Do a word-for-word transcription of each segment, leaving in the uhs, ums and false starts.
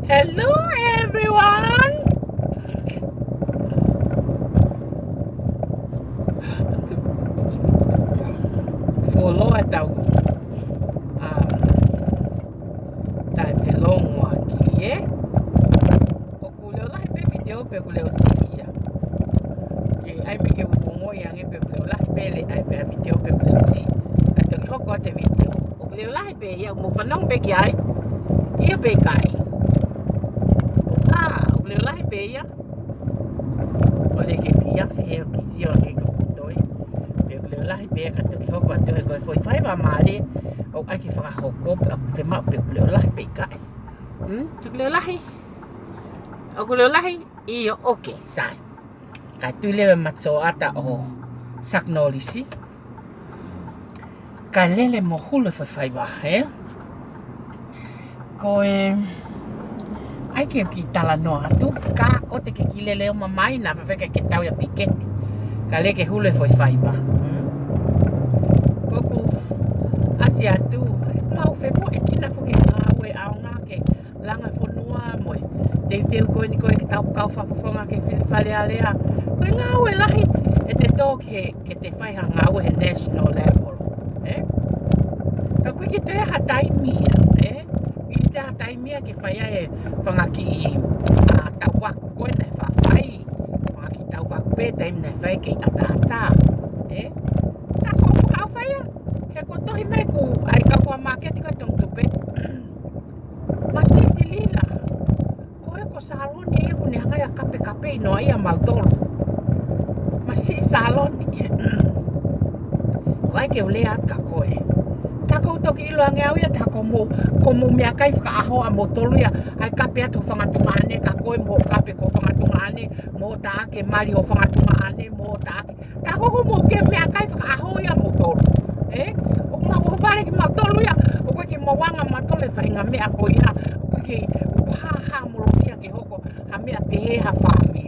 Hello, everyone. Fuoloa ʻetau, um, taʻefelongoaki, ē? ʻOku leʻo lahi pē video pe ʻoku leʻo siʻi ia. Ke ʻai pē ke u ongoʻi ange pe ʻoku leʻo lahi pē, leʻo ʻai pē ʻa e video pe ʻoku leʻo siʻi. Kae toki hoko atu e video. ʻOku leʻo lahi pē ia, mou fanongo pē ki ai. ʻIo pe ʻikai? ʻOku, ʻoku leʻo lahi pē ia. ʻOku ou lea ke u kiʻi afe he ʻoku ou kiʻi sio ange ko e toi. Pe ʻoku leʻo lahi pē ia kae toki hoko atu he ko e foʻi faiva mālie ʻoku ʻai ke fakahoko, pea ʻoku fiemaʻu pe ʻoku leʻo lahi pe ʻikai. Hmm? ʻOku leʻo lahi? ʻOku leʻo lahi? ʻIo, ʻoku sai. Kae tui leva e mata sioʻata ʻo Saki Nolisi. Kae lele mo hulu e foʻi faiva, ē? Ko e, ʻai ke u kiʻi talanoa atu, ka ʻoua te ke kiʻi lele ʻo mamaina, pea fai ke ke tau ia piketi. Kae lele ke hulu e foʻi faiva. Hmm? Ko ʻeku ʻasi atu, ʻeku mau femoʻuekina foki e ngāue ʻaonga ke langa fonua mo e teuteu ko eni ko e ke tau kau fakafofonga ke fili Fale Alea. Ko e ngāue lahi ʻe te tō ke, ke te fai ha ngāue he national level, ē? Ka ʻoku ʻikai ke toe ʻi ai ha taimi ia, ē? ʻIkai ke toe ʻi ai ha taimi ia ke fai ai e fanga kiʻi, ʻa, tau aku ko ē naʻe faʻa fai. Fanga kiʻi tau aku pē taimi naʻe fai kei ʻataʻatā, ē? Ka ko e ʻuhinga ʻoku ou fai ia, he ko e tohi mai ʻoku ʻai kau fua māketi ko e Tongitupe. Masiʻi tilila. Ko e ko Saloni ia ʻoku ne hanga ia kapekapeʻi noa ia mautolu. Masiʻi Saloni. ʻOku ʻai ke u lea atu kia koe. Tā ʻoku ou toki ʻilo ange au ia tā ko hoʻomou, ko hoʻomou meʻakai fakaʻaho ʻamoutolu ia. ʻAi kape atu ho fanga tuongaʻane kia koe mo kape ki ho fanga tuongaʻane. Mo tā ke mali ho fanga tuongaʻane, mo tā ke Tā ko hoʻomou kiʻi meʻakai fakaʻaho ia ʻamoutolu. Ē? ʻOku mau ʻohovale kimautolu ia. ʻOku ʻikai ke mau anga mautolu e faʻahinga meʻa ko ia. ʻOku ʻikai ke, ʻoku hāhā molokia ke hoko ha meʻa pehē ha fāmili.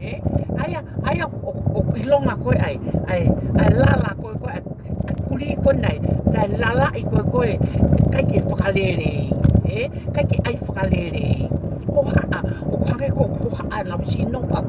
Ē? ʻA ia, ʻa ia ʻoku, ʻoku ʻilonga ko ē ʻa e, ʻa e, ʻa e lala ko ē ko ē, ʻa e kulī ko ē naʻe, naʻe lalaʻi ko ē ko ē, ʻikai ke fakalelei. Ē? ʻIkai ke ʻai fakalelei. Hohaʻa, ʻoku hangē ko e hohaʻa ʻenau sino pau.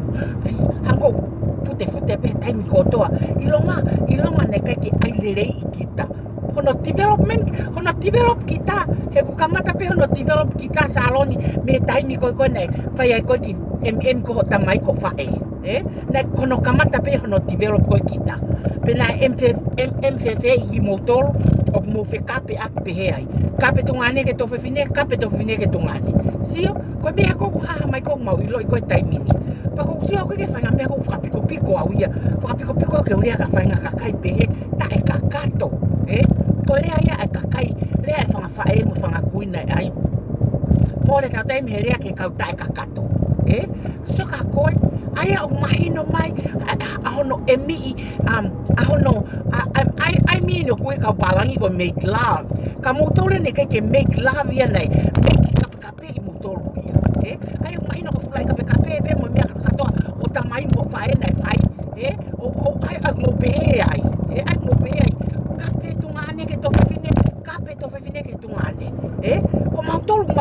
Hangē ko e futefute pē taimi kotoa. ʻIlonga, ʻilonga naʻe ʻikai ke ʻai lelei ʻi kita. Hono development, hono develop kita, he ʻoku kamata pē hono develop kita Saloni, mei he taimi ko ē ko ē naʻe fai ai ko ē ki M M ko ho tamai ko faʻē. Ē? Naʻe hono kamata pē hono develop ko ē kita. Pea naʻe M F, M, M F F ʻi moutolu, ʻoku mou fekape ʻaki pehē ai. Kape tuongaʻane ki he tuofefine, kape tuofefine ki he tuongaʻane. Sio, ko e meʻa ko ē ʻoku hāhā mai ko ē ʻoku mau ʻiloʻi ko ē taimi ni. Pea ʻoku ou sio au ko e faʻahinga meʻa ʻoku fakapikopiko au ia. Fakapikopiko ke u lea ki ha faʻahinga kakai pehē, taʻekakato. Ē? Ko e lea ia ʻa e kakai, lea ʻa e fanga faʻē mo e fanga kui naʻe ʻai. Mole tautau mei he lea ki he kau taʻekakato. Ē? Sio kia koe, ʻa ia ʻoku mahino mai, ʻa, ʻa, ʻa hono ʻemiʻi, um, ʻa hono, ʻa, ʻa, ʻa, ʻa e mini ʻoku ʻi ai e kau pālangi ko e make love. Ka moutolu naʻe ʻikai ke make love ia naʻe, make kapekapeʻi moutolu ia. Ē? ʻA ia ʻoku mahino ko e fuʻu lahi kapekape pē mo e meʻa kātoa, ʻo tamai mo faʻē naʻe fai. Ē? ʻO, ʻo, ʻai, ʻai mou pehē ai. Ē? ʻAi mou pehē ai. Kape tuongaʻane ki he tuofefine,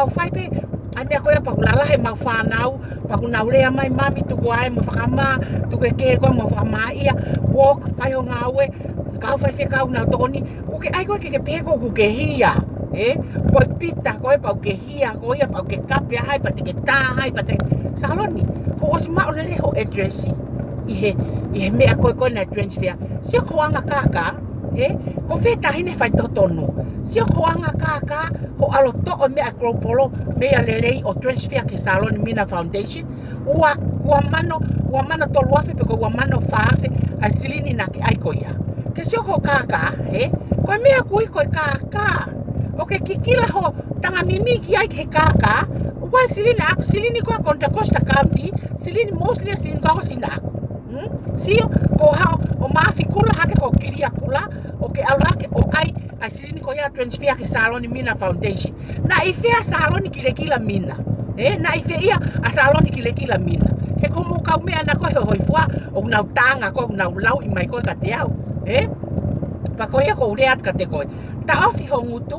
ʻOku fai pē ʻa e meʻa ko ia pea ʻoku lalahi ʻemau fānau, pea ʻoku nau lea mai, mami, tuku ā e mo fakamā, tuku e kehe ko ē mo fakamā ia, walk, fai ho ngāue, kau faifekau, nau tokoni. ʻOku ke ʻai ko ē ke ke pehē ko ē ʻoku ke hia, ē? Ko e pita ko ē pea ʻoku ke hia, ko ia pea ʻoku ke kape ai, pea te ke tā ai, pea te, Saloni, kuo ʻosi maʻu lelei ho address ʻi he, ʻi he meʻa ko ē ko ē naʻe transfer. Sio ki hoʻo anga kākā, ē? Ko fē taʻahine fai totonu? Sio ki hoʻo anga kākā, hoʻo ʻalu ʻo toʻo e meʻa ʻa Global, meʻa lelei ʻo transfer ki he Saloni Mina Foundation. Ua, ua mano, ua mano tolu afe pe ko e ua mano fā afe ʻa e silini naʻa ke ʻai ko ia. Ke sio ki hoʻo kākā, ē? Ko e meʻa ʻoku ui ko e kākā. ʻOku ke kikila ho tanga mimi ki ai ki he kākā. Ua silini ʻaʻaku, silini ko ē Contra Costa County, silini mostly ʻa e silini ko ē ʻoku ʻosi ʻaʻaku. Hmm? Sio, ko haʻo, ʻo mafi kula hake, ko e kilia kula, ʻo ke ʻalu hake ʻo ʻai ʻa e silini ko ia ʻo transfer ki he Saloni Mina Foundation. Naʻe ʻi fē ʻa Saloni Kilekila Mina? Ē, naʻe ʻi fē ia ʻa Saloni Kilekila Mina? He ko hoʻomou kaumeʻa ʻana ko ē he hoifua, ʻoku nau tanga ko ē, ʻoku nau lauʻi mai ko ē kiate au. Ē? Pea ko ia ʻoku ou lea atu kiate koe. Taʻofi ho ngutu,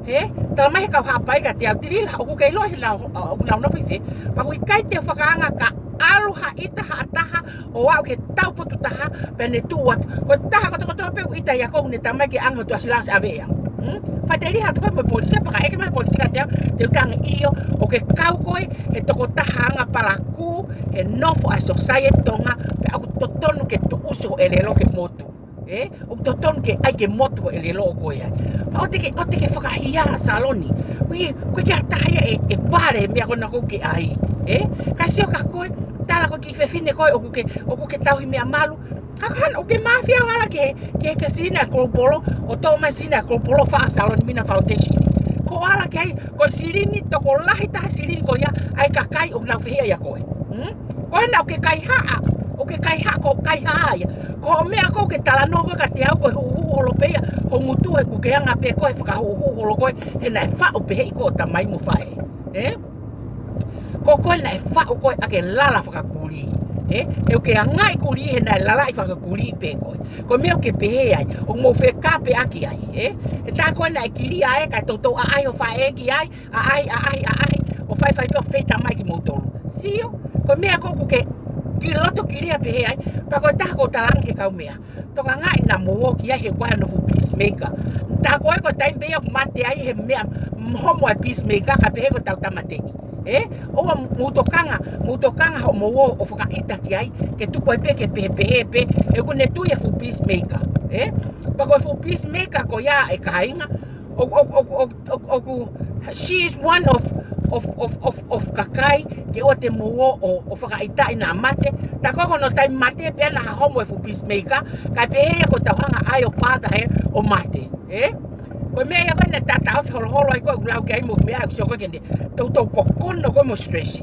ē? Tala mai he kau Haʻapai kiate au, Tilila, ʻoku ke ʻiloʻi ʻoku nau, ʻoku nau nofo ʻi fē? Pea ʻoku ʻikai te u fakaanga ka ʻalu ha ʻita ha taha ʻo aʻu ki he taupotu taha, pea ne tuʻu atu. Ko e taha kotokotoa pē ʻoku ʻita ʻia koe ʻoku ne talamai ke ʻange hoʻo tuʻasila ʻo ʻave ia. Hmm? Faʻiteliha atu koe mo e polisi, pea ka ʻeke mai e polisi kiate au, te u tangi ʻio, ʻoku ke kau koe he tokotaha anga palakū he nofo ʻa e sōsaieti Tonga, pea ʻoku totonu ke tuʻusi hoʻo ʻelelo ki he motu. Ē, ʻoku totonu ke ʻai ki he motu hoʻo ʻelelo ʻoku ke ʻai. Pea ʻoua te ke, ʻoua te ke fakahia, Saloni. Ui, ko e kiʻi taha ia ʻe, ʻe vale meʻa ko ena ʻoku ke ʻai. Ē, ka sio kia koe, tala ko e kiʻi fefine ko ē ʻoku ke, ʻoku ke tauhi meʻa malu. Ka ko hano, ʻoku ke mafia ʻo ala ki he, ki he, ki he silini ʻa Global, ʻo toʻo mai e silini ʻa Global ʻo fai ʻa e Saloni Mina Foundation. Ko e ala ki ai, ko e silini tokolahi taha e silini ko ia ʻa e kakai ʻoku nau fehiʻa ʻia koe. Hmm? Ko ena ʻoku ke kaihaʻa, ʻoku ke kaihaʻa, ko e kaihaʻa ia. Ko e meʻa ʻoku ke talanoa ko ē kiate au, ko e huʻuhuʻu holo pē ia ho ngutu he ʻoku ke anga pē koe he fakahuʻuhuʻu holo ko ē, he naʻe faʻu pehē ʻe koe ʻo tamai mo faʻē. Ē? Ko koe naʻe faʻu koe ʻaki e lala fakakulī. Ē? He ʻoku ke angaʻi kulī he naʻe lalaʻi fakakulī pē koe. Ko e meʻa ʻoku ke pehē ai, ʻoku mou fekāpeʻaki ai. Ē? He tā ko ē naʻe kilia ē, kae toutou ʻaʻahi hoʻo faʻē ki ai, ʻaʻahi, ʻaʻahi, ʻaʻahi, ʻo faifai pē ʻo feitamai kimoutolu. Sio, ko e meʻa ko ē ʻoku ke kiʻi loto kilia pehē ai, pea ko e taha ʻoku ou talaange ki he kaumeʻa. Tokangaʻi naʻa mou ō ki ai he ʻoku ʻi ai hano fuʻu peacemaker. Tā ko ē ko e taimi pē ia ʻoku mate ai he meʻa homo ʻa e peacemaker, kae pehē ko ʻetau tāmateʻi. Ē? ʻOua mou tokanga, mou tokanga hoʻomou ō ʻo fakaʻita ki ai, ke tuku ai pē ke pehē pehē pē, he ʻoku ne tui e fuʻu peacemaker. Ē? Pea ko e fuʻu peacemaker ko ia ē kāinga, ʻo, ʻo, ʻo, ʻo, ʻo, ʻoku, she is one of, of, of, of, of kakai ke ʻoua te mou ō ʻo, ʻo fakaʻitaʻi naʻa mate. Tā ko ē ko hono taimi mate pē ia naʻa homo e fuʻu peacemaker, kae pehē ia ko ʻetau hanga ʻo ʻai ʻo pāta he ʻo mate. Ē? Ko e meʻa ia ko ē naʻe taʻataʻofi holoholo ai ko ē ʻeku lau ki ai mo e meʻa ʻoku sio ko ē ke ne toutou kokono ko ē mo stress.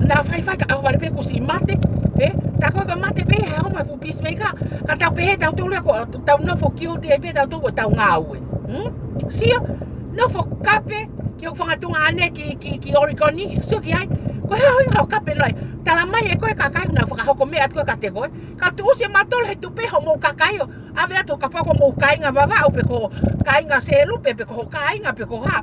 Naʻa faifai ka ʻohovale pē kuo ʻosi mate, ē? Tā ko ē ka mate pē ia he homo e fuʻu peacemaker, ka tau pehē tautolu ia ko ʻetau nofo guilty ai pē tautolu ko ʻetau ngāue. Hmm? Sio, nofo kape ki hoku fanga tuongaʻane ki, ki, ki Oregon ni, sio ki ai. Ko e hā hoʻo ʻuhinga hoʻo kape noa ai? Talamai ʻe koe e kakai naʻa nau fakahoko meʻa atu ko ē kiate koe, ka tuʻusi ʻe mautolu he tupe hoʻomou kakai ʻo ʻave atu hoʻo kapau ko hoʻomou kāinga Vavaʻu pe ko e kāinga Selupe pe ko ho kāinga pe ko e hā.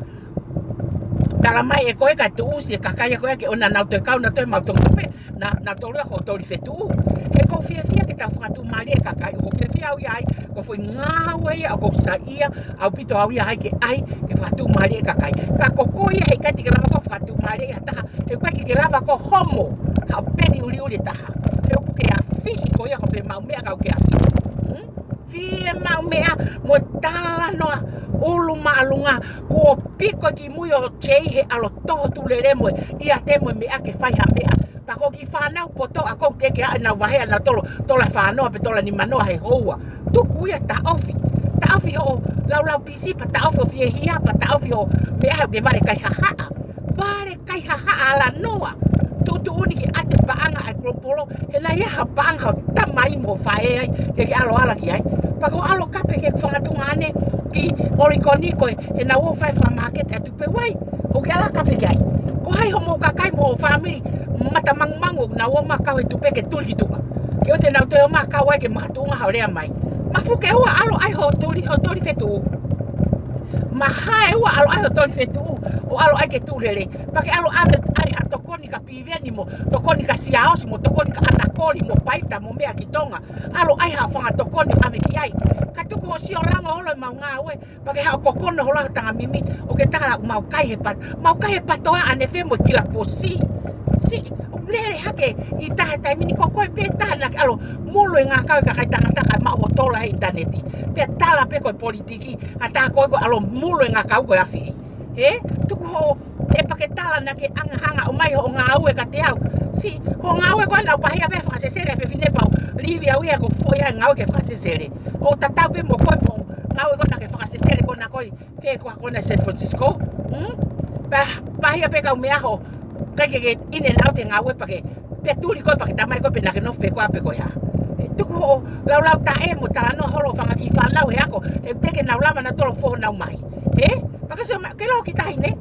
Talamai ʻe koe kae tuʻusi e kakai ko ē ke ʻoua naʻa nau toe kau nautolu he mautolu tupe, naʻa, nautolu ia ko e toli fetuʻu. He ʻoku ou fiefia ke tau fakatuʻumālie e kakai, ʻoku ou fiefia au ia ai, ko e foʻi ngāue ia ʻoku ou saiʻia ʻaupito au ia ai ke ʻai, ke fakatuʻumālie e kakai. Ka ko koe ia heʻikai te ke lava koe ʻo fakatuʻumālie ha taha, heʻikai te ke lava koe ʻo homo haʻo peni ʻuliʻuli ʻe taha. He ʻoku ke afiʻi koe ia ko e fiemaʻu meʻa ka ʻoku ke afiʻi. Hmm? Fiemaʻu meʻa mo e talanoa ʻulu māʻolunga, kuo piko kimui ʻo Jay he ʻalu ʻo toho tulele mo e ʻiate mo e meʻa ke fai ha meʻa. Pea ko e kiʻi fānau poto ʻa ʻoku teʻeki ai ke nau vahe ʻa nautolu, tola fānoa pe tola nimanoa he houa. Tuku ia, taʻofi. Taʻofi hoʻo laulau pisi, pea taʻofi hoʻo fiehia, pea taʻofi hoʻo meʻa he ʻoku ke vale kaihaʻahaʻa. Vale kaihaʻahaʻa ʻa Lanoa. Tuʻutuʻuni ke ʻoatu e paʻanga ʻa e Global, he naʻe ʻi ai ha paʻanga hoʻo tamai mo faʻē ai, ke ke ʻalu ʻo ala ki ai. Pea ko hoʻo ʻalu ʻo kape ki he fanga tuongaʻane ki Oregon ni ko ē, he naʻa nau ō ʻo fai e fakamāketi ʻa e tupe, why? ʻOku ke ala kape ki ai. Ko hai hoʻomou kakai mo ho fāmili mata mangumangu ʻoku nau ō mai ʻo kau he tupe ke tuli ki tuʻa, ke ʻoua te nau toe ō mai ʻo kau ai ke makatuʻunga hoʻo lea mai? Mafu ke ua, ʻalu ʻo ʻai hoʻo toli, hoʻo toli fetuʻu. Mahae ua ʻalu ai ʻo toli fetuʻu, ʻo ʻalu ai ke tuʻu lelei. Pea ke ʻalu ʻave ai ha tokoni ka Piveni mo, tokoni ka Siaosi mo, tokoni ka ʻAnakoli mo Paita mo meʻa ki Tonga. ʻAlu ai ha fanga tokoni ʻave ki ai. Ka tuku hoʻo sio lango holo ʻemau ngāue, pea ke haʻu ʻo kokono holo ha tanga mimi, ʻo ke tala ʻoku mau kai he pat-, mau kai he patoa ʻanefe mo e kila posi. Siʻi, ʻoku lele hake ʻi taha taimi ni ko koe pē taha naʻa ke ʻalu ʻo mulu e ngākau ʻa e kakai tangata kae maʻu hoʻo tola he ʻinitaneti. Pea tala pē ko e politiki, ha taha ko ē ko e ʻalu ʻo mulu e ngākau ko e afi. Ē? Tuku hoʻo, ē pea ke tala naʻa ke anga hanga ʻo ʻomai hoʻo ngāue kiate au. Siʻi, hoʻo ngāue ko ena ʻoku pāhia pē fakasesele ʻa e fefine pea u livi au ia ko e foʻi ʻa e ngāue ke fakasesele. ʻOku tatau pē mo koe mo e ngāue ko ena ke fakasesele ko ena ko ē. Ke ko ā ko ena ʻi San Francisco. Hmm? Pea, pāhia pē kau meʻa hoʻo ʻikai ke ke in and out he ngāue pea ke, pea tuli koe pea ke tamai koe pea naʻa ke nofo pē koe ʻa pē koe hā. Ē, tuku hoʻo laulau taʻe mo talanoa holo ʻo fanga kiʻi fānau he ako, he ʻoku teʻeki ke nau lava nautolu ʻo foho nau mai. Ē? Pea ka sio mai, ke lō ki tahi ne.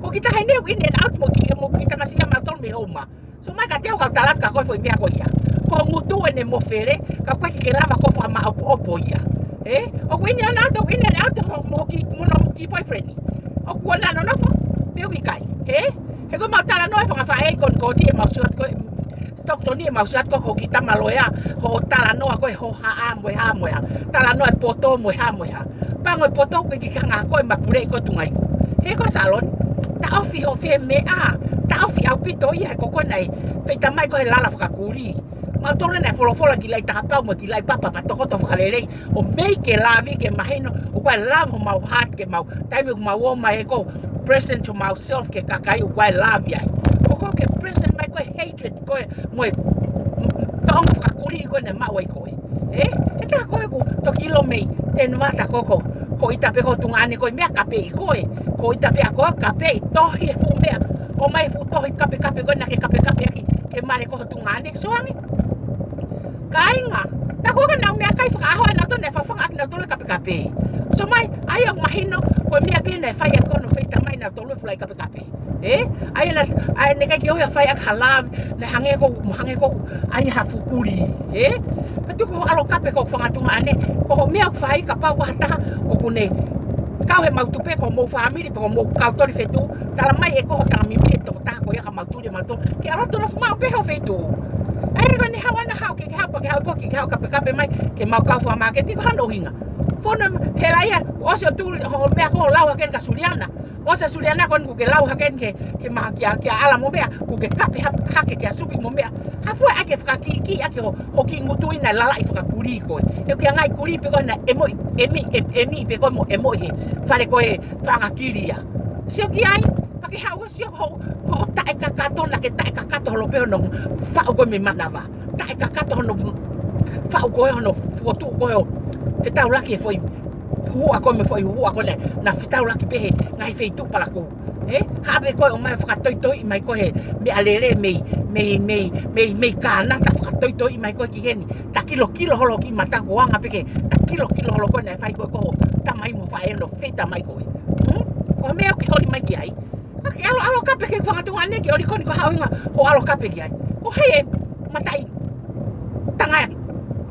Ko ki tahi ne, in and out mo ki, mo ki tamasiʻi ʻa mautolu mei Houma. So mai ka te u kau tala atu kia koe foʻi meʻa ko ia. Ko e ngutu ʻene mofele, ka ʻoku ʻikai ke lava ʻo fakamāʻopoʻopo ia. Ē? ʻOku in and out, ʻoku in and out hoʻo, mo hoʻo kiʻi, mo hono kiʻi boyfriend. ʻOku ʻoua naʻa nonofo, pe ʻoku ʻikai. Ē? He ko ʻemau talanoa ʻa e fanga faʻē ko eni ko ē ʻemau sio atu ko ē, Stockton ʻemau sio atu ko ē hoʻo kiʻi tama loea, hoʻo talanoa ko ē hoʻo hā mo e hā mo e hā. Talanoa e poto mo e hā mo e hā. Pango e poto ko ē ki hanga ko ē ʻo mapuleʻi ko ē e tuʻunga iku. He ko Saloni, taʻofi hoʻo fie meʻa, taʻofi ʻaupito ia he ko koe naʻe feitamai ko ē he lala fakakulī. Mautolu naʻe folofola ki he laʻi takapau mo e kiʻi laʻi papa pea tokoto fakalelei. ʻO make love ke mahino, ʻoku ʻi ai e love homau heart ke mau, taimi ʻoku mau ō mai ē ko e present to ourselves ki he kakai ʻoku ʻi ai e love ai. Ko koe ke present mai ko ē hatred ko ē mo e tōʻonga fakakulī ko ē naʻe maʻu ai koe. Ē? He tā ko ē ʻoku toki ʻilo mei Tenvata ko ē ko, ko ʻita pē ko e tuʻunga ʻaneʻe ko e meʻa kapeʻi koe. Ko ʻita pē ʻa koe kapeʻi tohi e fuʻu meʻa. ʻOmai e fuʻu tohi kapekape ko ē naʻa ke kapekape ʻaki ke male ko e tuʻunga ʻaneʻe. Sio ange. Kāinga, tā ko ē ka nau meʻakai fakaʻaho ʻa nautolu naʻe fafanga ʻaki nautolu e kapekape. So mai, ʻa ia ʻoku mahino, ko e meʻa pē naʻe fai ʻaki hono feitamai nautolu e fuʻu laʻi kapekape. Ē? ʻA ia naʻa, ʻa ia naʻe ʻikai ke ʻoua ʻe fai ʻaki ha love, naʻe hangē ko, hangē ko, ʻa ia ha fuʻu kulī. Ē? Pea tuku hoʻo ʻalu ʻo kape ko e fanga tuʻunga ʻaneʻe, ko hoʻo meʻa ʻoku fai kapau ʻoku ʻi ai ha taha, ʻoku ne kau he mau tupe, ko homou fāmili, pe ko homou kau toli fetuʻu, tala mai ē ko ho tanga mimi e tokotaha ko ia ka mau tuli mautolu. Ke ʻalu atu ʻo nofo maʻu pē ho feituʻu. ʻE ko eni haʻu ʻana haʻu ke, ke haʻu pea ke haʻu koe ke, ke haʻu kapekape mai, ke mau kau fakamāketi ko hono ʻuhinga. Fono he laia, ʻosi ʻo tuli, hoʻo meʻa ko ē ʻo lau hake kia Suliana. ʻOsi ʻa Suliana ko eni kuo ke lau hake ke, ke maha kia, kia ʻAla mo meʻa, kuo ke kape ha-, hake kia Supi mo meʻa. Hā fua ʻa e ke fakakīkī ʻaki ho, ho kiʻi ngutu ʻi he lalaʻi fakakulī ko ē. He ʻoku ʻi ai e ngaahi kulī pē ko ē naʻe ʻemoʻi, ʻemi, ʻe, ʻemi pē ko ē mo ʻemoʻi he fale ko ē fanga kili ia. Sio ki ai, pea ke haʻu ʻo sio ko ho, ko ho taʻekakato naʻa ke taʻekakato holo pē hono faʻu ko ē mei manava. Taʻekakato hono faʻu ko ē hono fokotuʻu ko ē ʻo fetaulaki e foʻi huhuʻa ko ē mo e foʻi huhuʻa ko ē naʻa, naʻa fetaulaki pē he ngaahi feituʻu palakū. Ē? Haʻu pē koe ʻo mai fakatoitoiʻi mai koe he meʻalele mei, mei, mei, mei, mei Kānata fakatoitoiʻi mai koe ki heni. Takilokilo holo ki mata ko anga pē ke, takilokilo holo ko ē naʻe fai ko ē ko ho tamai mo faʻē hono feitamai koe. Hmm? Ko e meʻa ʻoku ke holi mai ki ai. Ka ke ʻalu, ʻalu ʻo kape ki he fanga tuʻunga ʻaneʻe ke ʻoua leva ko eni ko e haʻu ʻuhinga hoʻo ʻalu ʻo kape ki ai. Ko hai e mataʻi tanga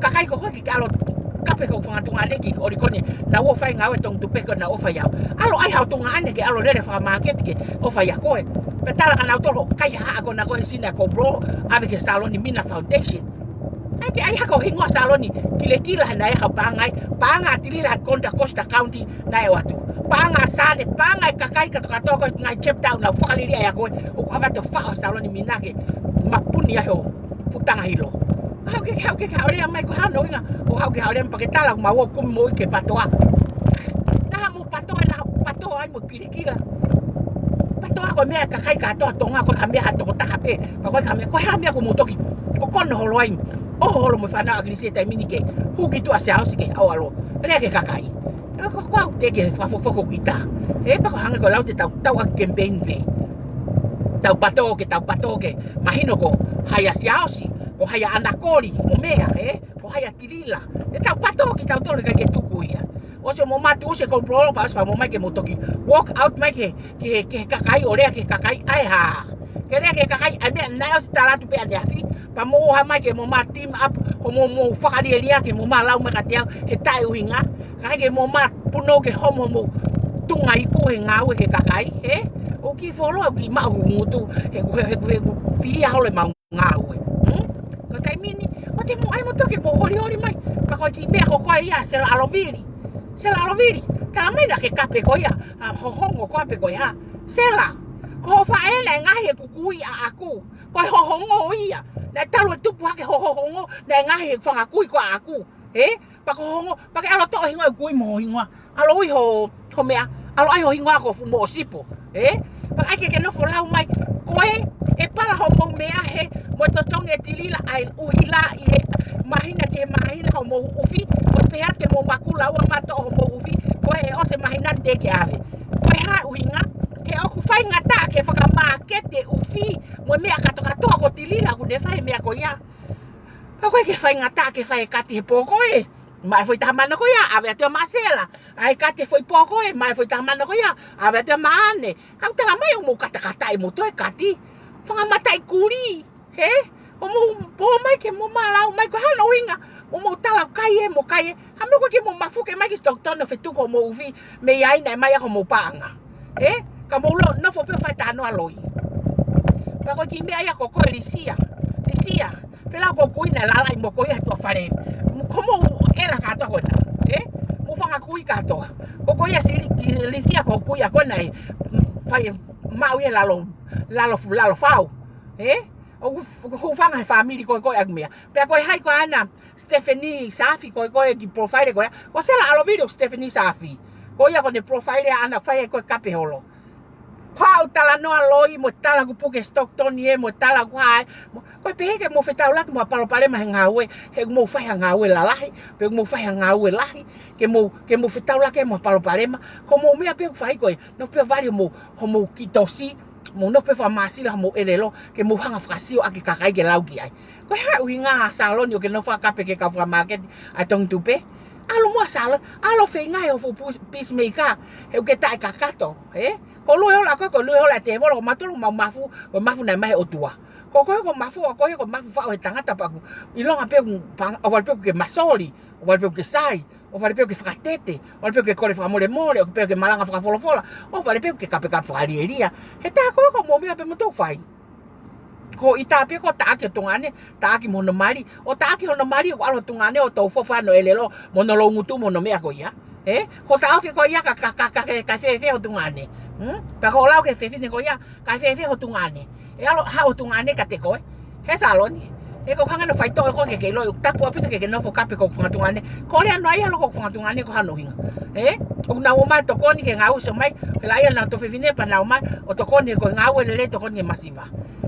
kakai ko koe ke ke ʻalu ʻo kape ki he fanga tuʻunga ʻaneʻe ke ʻoua leva ko eni naʻa nau ō ʻo fai ngāue tong tupe ko ē naʻa nau ō ʻo fai au. ʻAlu ai haʻo tuʻunga ʻaneʻe ke ʻalu ʻo lele fakamāketi ke ō ʻo fai ʻa koe. Pea tala kia nautolu hoʻo kaihaʻa ko ena ko ē Sina ko Bro, ʻave ki he Saloni Mina Foundation. ʻAi ke ʻai hake ho hingoa Saloni Kilekila he naʻe ʻi ai haʻo paʻanga ai, paʻanga ʻa Tilila he Contra Costa County naʻe ʻoatu. Paʻanga ʻa Sane, paʻanga e kakai kātoa kātoa ko ē ngaahi chapter ʻoku nau fakaliliʻa ai ʻa koe, ʻoku ʻave atu ʻo faʻo ʻa Saloni Mina ke mapuni ai ho fuʻu tanga hilo. Haʻu ke, haʻu ke, haʻu lea mai ko e hā hono ʻuhinga, ʻo haʻu ke haʻu lea mai pea ke tala ʻoku mau ō ʻo kumi moʻui ki he patoa. Naʻa mo patoa, naʻa patoa ai mo Kilekila. Patoa ko e meʻa ʻa e kakai kātoa Tonga, ko e hā e meʻa ha tokotaha pē. Pea ko e hā e meʻa, ko e hā e meʻa ʻoku mou toki kokono holo ai. ʻO holo mo e fānau ʻAkilisi he taimi ni ke hū ki tuʻa Siaosi ke ʻalu ʻo lea ki he kakai. Ē, ko, ko au teʻeki ke fakafoʻou ki he ʻita. Ē, pea ko e hangē ko e lau te tau, tau ʻaki campaign pē. Tau patoa ke, tau patoa ke mahino ko hai ʻa Siaosi, ko hai ʻa ʻAnakoli mo meʻa, ē, ko hai ʻa Tilila. Ē, tau patoa kitautolu kae ʻikai ke tuku ia. ʻOsi ʻo mou matu ʻusi e kau pulolo pea ʻosi pea mou mai ke mou toki walk out mai ki he, ki he, ki he kakai ʻo lea ki he kakai ʻa e hā. Ke lea ki he kakai ʻa e meʻa naʻe ʻosi tala atu pē ʻaneafi. Pea mou ō mai ke mou mā team up, ko mou, mou fakalielia ke mou mā lau mai kiate au he taʻeʻuhinga. Kae ke mou mā punou ke homo mou tunga iku he ngāue he kakai, he? ʻOku kiʻi fuoloa, ʻoku kiʻi maʻu ngutu, he, he, he, he, he fiha holo ʻemau ngāue. Hmm? Ko e taimi ni, ʻoua te mou ʻai moutolu ke mou holioli mai. Pea ko e kiʻi meʻa ko ē ia, Sela ʻAlovili. Sela ʻAlovili, talamai naʻa ke kape koe ia, ʻa Hohongo, ko e kape koe ha. Sela, ko hoʻo faʻē naʻe ngaohi ʻeku kui ʻaʻaku. Ko e Hohongo ia. Naʻe talu e tupu hake ho Hohongo, naʻe ngaohi ʻeku fanga kui ko ʻaʻaku. He? Pea ko Hohongo, pea ke ʻalu ʻo toʻo e hingoa ʻeku kui mo ho hingoa. ʻAlu ʻo ui ho, ho meʻa, ʻalu ʻo ʻai ho hingoa ko Fumoʻosipo. He? Pea ʻai ke ke nofo lau mai. Ko e, ʻe pala hoʻomou meʻa he, mo e totongi e tilila ʻa e ʻuhila ʻi he māhina ki he māhina hoʻomou ʻufi, ʻo pehē atu ke mou makula ua mato hoʻomou ʻufi, ko e ʻosi e māhina ni teʻeki ʻave. Ko e hā e ʻuhinga, he ʻoku faingataʻa ke fakamāketi e ʻufi, mo e meʻa kātoa kātoa ko e tilila ʻoku ne fai e meʻa ko ia. Ka ko e ke faingataʻa ke fai e kati he pō ko ē, maʻu e foʻi taha mano ko ia, ʻave atu ia maʻa Sela. ʻAi e kati he foʻi pō ko ē, maʻu e foʻi taha mano ko ia, ʻave atu ia maʻa ʻAne. Ka ʻoku talamai ʻoku mou katakataʻi moutolu e kati. Fanga mataʻi kulī, he? ʻOku mou pō mai ke mou mālōlō mai, ko e hā hono ʻuhinga, ʻoku mou tala ʻoku kai ē, mou kai ē. Hā e meʻa ko ē ke mou mafuke mai ki Stockton ʻo fetuku hoʻomou ʻufi, mei ai naʻe ʻomai ʻaki hoʻomou paʻanga. He? Ka mou lo, nofo pē ʻo fai talanoa loi. Pea ko e kiʻi meʻa ia ko ē ko e Lisia. Lisia. Pea lau ko e kui naʻe lalaʻi mo ko ia he tuʻa fale. Ko hoʻomou ʻela kātoa ko ena. He? Mo e fanga kui kātoa. Ko ko ia Sili, Lisia ko e kui ia ko ena ē. Fai maʻu ia lalo, lalo, lalo fau. He? ʻOku, ʻoku hūfanga he fāmili ko ē ko e ʻaku meʻa. Pea ko e hai ko ena, Stephanie Safi ko ē ko e kiʻi profile ko ia. Ko Sela ʻAlovili ʻoku Stephanie Safi. Ko ia ko ʻene profile ʻaʻana fai ai ko e kape holo. Pau talanoa loi mo tala ʻoku puke Stockton ē, mo tala ʻoku hā ē. Mo, ko e pehē ke mou fetaulaki mo ha palopalema he ngāue, he ʻoku mou fai ha ngāue lalahi, pe ʻoku mou fai ha ngāue lahi, ke mou, ke mou fetaulaki mo ha palopalema, ko hoʻomou meʻa pē ʻoku fai ko ē, nofo pē ʻo vali hoʻomou, hoʻomou kiʻi tosi, mou nofo pē ʻo fakamāsila hoʻomou ʻelelo, ke mou hanga ʻo fakasioʻaki e kakai ke lau ki ai. Ko e hā e ʻuhinga Saloni ʻoku ke nofo ʻo kape ki he kau fakamāketi ʻa e tongitupe? ʻAlu muʻa Saloni, ʻalu ʻo feinga he hoʻo fuʻu peace-, peacemaker, he ʻoku ke taʻekakato, he? Ko e lue holo ʻa koe, ko e lue holo ʻa e tēvolo, ko mautolu ʻoku mau mafu, ko e mafu naʻe ʻomai ʻe he ʻOtua. Ko koe ko e mafu, ko koe ko e mafu faʻo he tangata pea ʻoku ʻilonga pē ʻoku pang-, ʻohovale pē ʻoku ke masoli, ʻohovale pē ʻoku ke sai, ʻohovale pē ʻoku ke fakatete, ʻohovale pē ʻoku ke kole fakamolemole, ʻoku pē ʻoku ke malanga fakafolofola, ʻohovale pē ʻoku ke kapekape fakalielia. He tā ko ē ko hoʻomou meʻa pē moutolu ʻoku fai. Ko e ʻita pē ko e taʻaki ho tuongaʻane, taʻaki mo hono mali, ʻo taʻaki hono mali, ʻo ʻalu ho tuongaʻane ʻo tau fofa hono ʻelelo, mo hono loungutu mo hono meʻa ko ia. He? Ko e taʻofi ko ia ka, ka, ka, ka, ka, ka fēfē ho tuongaʻane. Hmm? Pea ko hoʻo lau ki he fefine ko ia, ka fēfē ho tuongaʻane. ʻE ʻalu ʻo haʻu ho tuongaʻane kiate koe. He Saloni. He ʻoku ou hanga ʻo faitoʻo koe ke ke ʻiloʻi, tapu ʻaupito ke ke nofo ʻo kape ki hoku fanga tuongaʻane. Ko e lea noa ia ʻa hoku fanga tuongaʻane ko e hā hono ʻuhinga. He? ʻOku nau ō mai ʻo tokoni ki he ngāue ʻosi ʻomai. Ke laʻia nau tuofefine pea nau ō mai ʻo tokoni ko e ngāue lelei tokoni ki he masiva.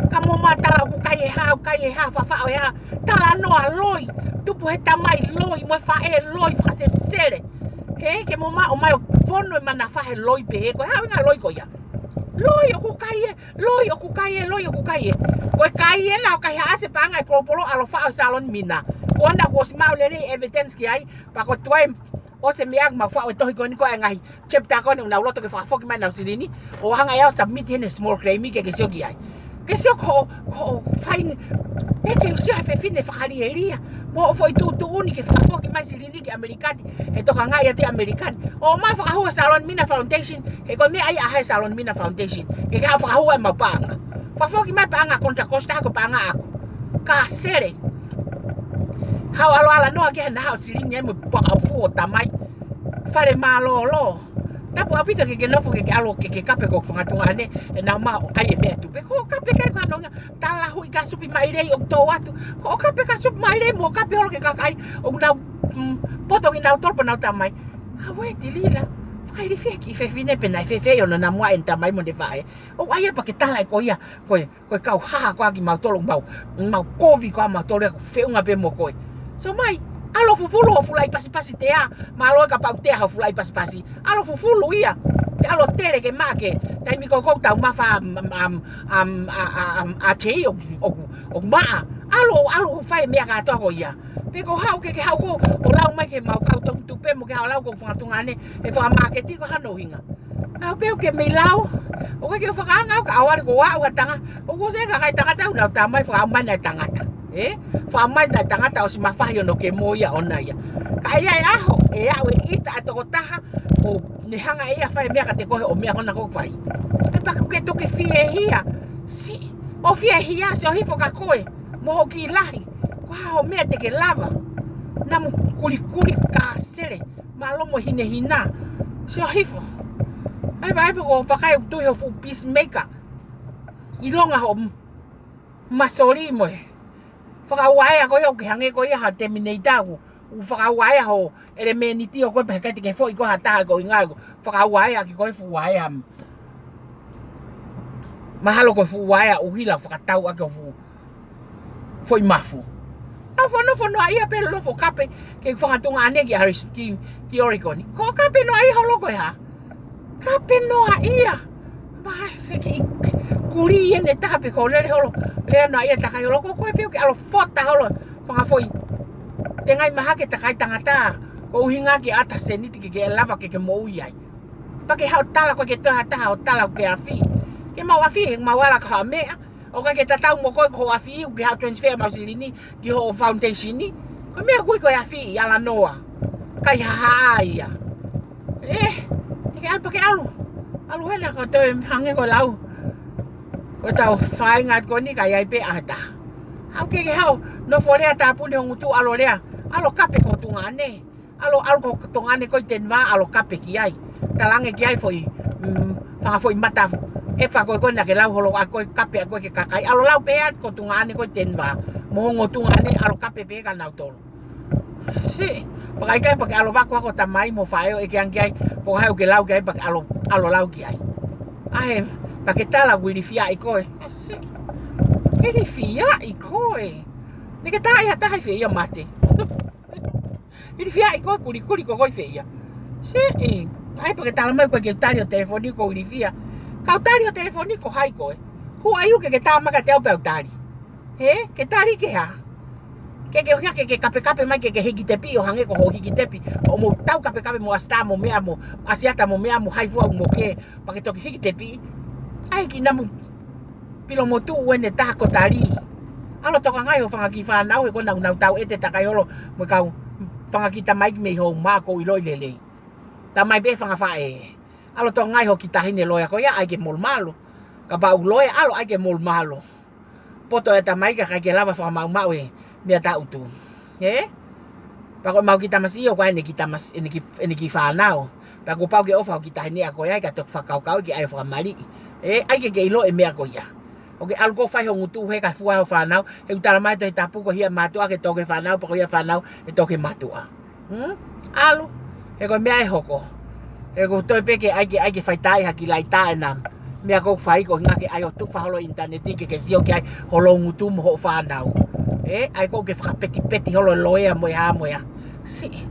Ka mou ō mai ʻo tala ʻoku kai e hā, ʻoku kai e hā, faʻofaʻo e hā. Talanoa loi. Tupu he tamai loi, mo e faʻē loi, fakasesele. He, ke mou ō mai ʻo fonu e manava he loi pehē. Ko e hā e ʻuhinga e loi ko ia. Loi ʻoku kai ē, loi ʻoku kai ē, loi ʻoku kai ē. Ko e kai ē naʻa ku kai haʻase paʻanga e kolopolo ʻalu ʻo faʻo ʻe Saloni Mina. Ko ena kuo ʻosi maʻu lelei e evidence ki ai, pea ko e tuai ʻosi e meʻa ʻoku mau faʻo e tohi ko eni ko e ngaahi chapter ko eni ʻoku nau loto ke fakafoki mai ʻenau silini, ʻo hanga ʻe au ʻo submit heni e small claim ke ke sio ki ai. Ke sio ko, ko fai, ʻe ke sio he fefine fakalielia. Mo e foʻi tuʻutuʻuni ke fakafoki mai silini ki ʻAmelika ni, he tokangaʻi atu ʻi ʻAmelika ni. ʻO ō mai ʻo fakahū e Saloni Mina Foundation, he ko e meʻa ia ʻa e Saloni Mina Foundation. Ke ke haʻu ʻo fakahū ʻemau paʻanga. Fakafoki mai paʻanga Contra Costa ko e paʻanga ʻaku. Ka sele. Haʻu ʻalu ʻalu noa ki he naʻa haʻu silini ai mo e puaka ʻoku fuʻu ʻo tamai. Fale mālōlō. Tapu ʻaupito ke ke nofo ke ke ʻalu ke ke kape ki hoku fanga tuongaʻane, ʻenau maʻu ai e meʻa tupe. Ko e kape ki ai ko hono ʻuhinga, tala hui ka supi maʻilei ʻoku tō atu. Ko e kape ka supi maʻilei mo e kape holo ki he kakai ʻoku nau, mm, poto kinautolu pea nau tamai. Auē Tilila, fakailifia e kiʻi fefine pe naʻe fēfē hono namuaʻi ʻene tamai mo ʻene faʻē. ʻOku ʻai ia pea ke tala ʻe koe ia, ko e, ko e kau hā koā kimautolu, mau, mau kovi koā mautolu ia, ʻoku feʻunga pē mo koe. So mai, ʻalu ʻo fufulu hoʻo fulaʻi pasipasi tea, mālō e kapau tea hoʻo fulaʻi pasipasi. ʻAlu ʻo fufulu ia. Pea ʻalu ʻo tele ke maʻa ke, taimi ko ē ʻoku tau mafa, am, am, am, am, a, a, am, a tei ʻoku, ʻoku, ʻoku maʻa. ʻAlu, ʻalu ʻo fai e meʻa kātoa ko ia. Pe ko e haʻu ke, ke haʻu koe ʻo lau mai ki heʻemau kau tongitupe mo ke haʻu ʻo lau ki hoku fanga tuongaʻane, he fakamāketi ko e hā hono ʻuhinga. ʻAu pē ʻoku ke mei lau, ʻoku ke fakaanga au ka ʻalu ʻo ʻalu ko e ʻaʻau ha tangata, ʻoku sai ka kai tangata, ʻoku nau tamai fakaʻamu mai naʻe tangata. Ē? Fakaʻamu mai naʻe tangata ʻosi mafahi hono kemo ia ʻoʻona ia. Ka ʻi ai e ʻaho, ʻe aʻu e ʻita ʻa e tokotaha, ʻo Te hanga ʻe ia ʻo fai e meʻa kiate koe ʻo meʻa ko ena ʻoku fai. ʻE pea ʻoku ke toki fiehia. Siʻi, ʻo fiehia, Siosifa, ka ko e mo hoʻo kiʻi lahi. Ko e hā hoʻo meʻa te ke lava? Namu kulikuli, kasele, mālō mo hinehina. Siosifa. ʻAi pē, ʻai pē ko e fakaʻutu ʻi ho fuʻu peacemaker. ʻIlonga hoʻo m-, masoli mo e fakaʻuaea ko ia ʻoku ke hangē ko ia ha Terminator ʻoku, ʻoku fakaʻuaea ho ʻelemēniti ʻo koe pea heʻikai te ke foʻi koe ha taha ko e ʻuhinga ʻoku fakaʻuaea ʻaki koe fuʻu uaea. Mahalo ko e fuʻu uaea ʻuhila fakatau ʻaki ho fuʻu foʻi mafu. ʻA fanofonoa ia pē lofo kape ke fakatunga ʻane ki Aris ki, ki Oregon. Ko e kape noa ia holo ko e hā? Kape noa ia. Ma se ki kuli ʻene taha pē ko e lele holo. Lea noa ia takai holo ko koe pē ʻoku ke ʻalu ʻo fota holo. Fakafoʻi. Tengaʻi mahaki e takai tangata. Ko e ʻuhinga ke ʻata seniti ke ke lava ke ke moʻui ai. Pea ke haʻu ʻo tala ko e ke toʻo ha taha ʻo tala ʻoku ke afi. Ke mau afi, he mau ala ka ha meʻa. ʻOku ʻikai ke tatau mo koe ko hoʻo afi, ʻoku ke haʻu ʻo transfer ʻemau silini ki hoʻo foundation. Ko e meʻa ʻoku ui ko e afi ʻi ʻAlanoa. ʻIkai ha hā ia. ʻE, te ke ʻalu pea ke ʻalu. ʻAlu hena ko e toe hangē ko e lau. Ko ʻetau fāinga ko eni ʻikai ai pē ʻa e taha. ʻOku ke ke haʻu, nofo lea tāpuni ho ngutu ʻalu lea. ʻAlu ʻo kape ko ho tuongaʻane. ʻAlu, ʻalu ko ho tuongaʻane ko ē ʻi Denver, ʻalu ʻo kape ki ai. Talaange ki ai foʻi, mm, fanga foʻi mata ʻefa ko ē ko ē naʻa ke lau holo ʻa koe kape ʻa koe ki he kakai. ʻAlu ʻo lau pē atu ko ho tuongaʻane ko ē ʻi Denver. Mo ho ongo tuongaʻane ʻalu ʻo kape pē kia nautolu. Siʻi, pea ʻikai pē ke ʻalu ʻo vaku ʻa ho tamai mo faʻē ʻo ʻeke ange ki ai, pe ko hai ʻoku ke lau ki ai pea ke ʻalu, ʻalu ʻo lau ki ai. ʻAi, pea ke tala ʻoku ilifiaʻi koe. Siʻi, ilifiaʻi koe. Naʻa ke tala ia taha ʻi fē ia mate. Ilifiaʻi koe kulikuli ko koe ʻi fē ia. Siʻi, ʻai pea ke tala mai koe ke u tali ho telefoni ko e ilifia. Ka u tali ho telefoni ko hai koe? Who are you ke ke tā mai kiate au pea u tali? Hē, ke tali ke hā? Ke ke ʻuhinga ke ke kapekape mai ke ke hiki tepi ʻo hangē ko hoʻo hiki tepi. ʻO mo tau kapekape mo ʻAsita mo meʻa mo ʻAsiata mo meʻa mo hai fua mo ke pea ke toki hiki tepi. ʻAi ki namu pilo mo tuʻu ʻene taha ko tali. ʻAlu ʻo tokangaʻi ho fanga kiʻi fānau he ko ena ʻoku nau tau ʻete takai holo mo e kau fanga kiʻi tamaiki mei hoʻo mā ʻoku ou ʻiloʻi lelei. Tamai pē fanga faʻē. ʻAlu ʻo tokangaʻi ho kiʻi taʻahine loea ko ia ʻai ke molumalu. Kapau ʻoku loea ʻalu ʻai ke molumalu. Poto e tamaiki ka ʻikai ke lava fakamaʻumaʻu e meʻa tangutu. Hē? Pea ko ʻemau kiʻi tamasiʻi ʻoku ʻi ai ʻene kiʻi tamas-, ʻene kiʻi, ʻene kiʻi fānau. Pea kuo pau ke ʻofa ho kiʻi taʻahine ʻa koe ai ka toki fakakaukau ke ʻai ʻo fakamaliʻi. Ē, ʻai ke ke ʻilo e meʻa ko ia. ʻOku ke ʻalu ʻo fai ho ngutu he ka fua ho fānau. He ʻoku tala mai Tohi Tapu ko e hia mātuʻa ke tō ki he fānau, pea ko e hia fānau ʻe tō ki he mātuʻa. Hmm? ʻAlu. He ko e meʻa ʻe hoko. He ʻoku toe pē ke ʻai ke, ʻai ke fai taʻe ha kiʻi laita ʻena. Meʻa ʻoku fai ko e ʻuhinga ke ʻai ʻo tufa holo ʻinitaneti ke ke sio ki ai ho loungutu mo hoʻo fānau. Ē, ʻai ko ē ke fakapetipeti holo e loea mo e hā mo e hā. Siʻi.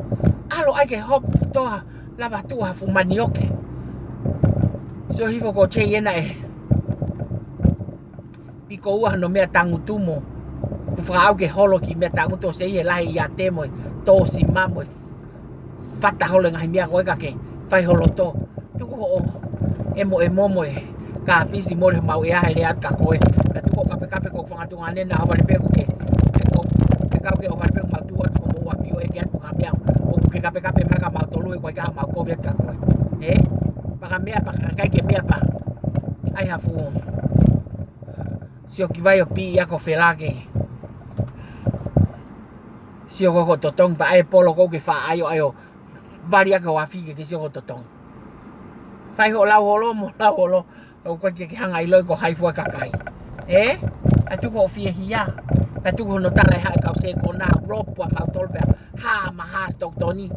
ʻAlu ʻai ke hop toa lava tuʻu ha fuʻu manioke. Sio hifo ko Jay ena ē. Piko ua hono meʻa tangutu mo. Kuo fakaʻau ke holo kiʻi meʻa tangutu ʻo sei he lahi ʻiate mo e tōsima mo e fata holo e ngaahi meʻa ko ē ka ke fai ho loto. Tuku hoʻo ʻemoʻemo mo e kapisi mole mau ʻea he lea atu kia koe. Pea tuku hoʻo kapekape ko e fanga tuongaʻane naʻa ʻohovale pē ʻoku ke. Ke ko, ke kau ke ʻohovale pē ʻoku mau tuʻu atu ko mou ʻapi ʻo ʻeke atu ha meʻa. ʻOku ke kapekape mai kia mautolu he ko e ʻikai ke mau kovi atu kia koe. Ē? Pea ka meʻa pea ka ʻikai ke meʻa pea ʻai ha fuʻu sio ki vai ʻo piʻi ako felake. Sio ko ē ki ho totongi pea ʻai e polo ko ē ke faʻa ʻai ʻo ʻai ʻo vali ake ho afi ke ke sio ki ho totongi. Fai hoʻo lau holo mo lau holo. ʻOku ʻikai ke ke hanga ʻo ʻiloʻi ko hai fua e kakai. Ē? Ka tuku hoʻo fiehia. Ka tuku hono tala ʻe haʻe kau sekona, lopu ʻa mautolu pea hā ma hā Stockton.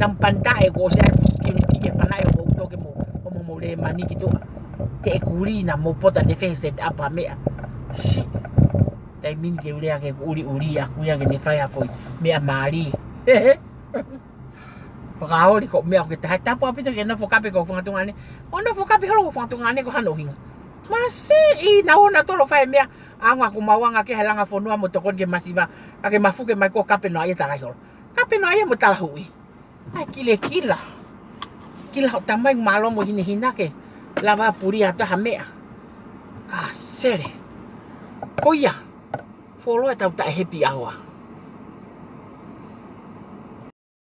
Namu panitaʻe ko e ʻosi ai e fuʻu security ke fanaʻi hoʻo toke mo, mo, mo, mo le mani ki tuʻa. Te e kuli na mo pota ne fehe set up ha meʻa. Siʻi. Taimi ni ke u lea ke ʻuliʻuli ʻaku ia ke ne fai ha foʻi meʻa mali. Fakaoli ko e meʻa ʻoku ke taha tapu ʻaupito ke nofo kape ki ho fanga tuongaʻane. ʻO nofo kape holo ki ho fanga tuongaʻane ko e hā hono ʻuhinga? Masiʻi, nau ō nautolu ʻo fai e meʻa. ʻAonga ʻoku mau anga ki he langa fonua mo tokoni ki he masiva. Ka ke mafuke mai ko e kape noa ia takai holo. Kape noa ia mo talahuʻi. ʻAi kilekila. Kila hoʻo tamai mālō mo hinehina ke lava puli atu ha meʻa. Kasele. Ko ia. Fuoloa ʻetau taʻe happy hour.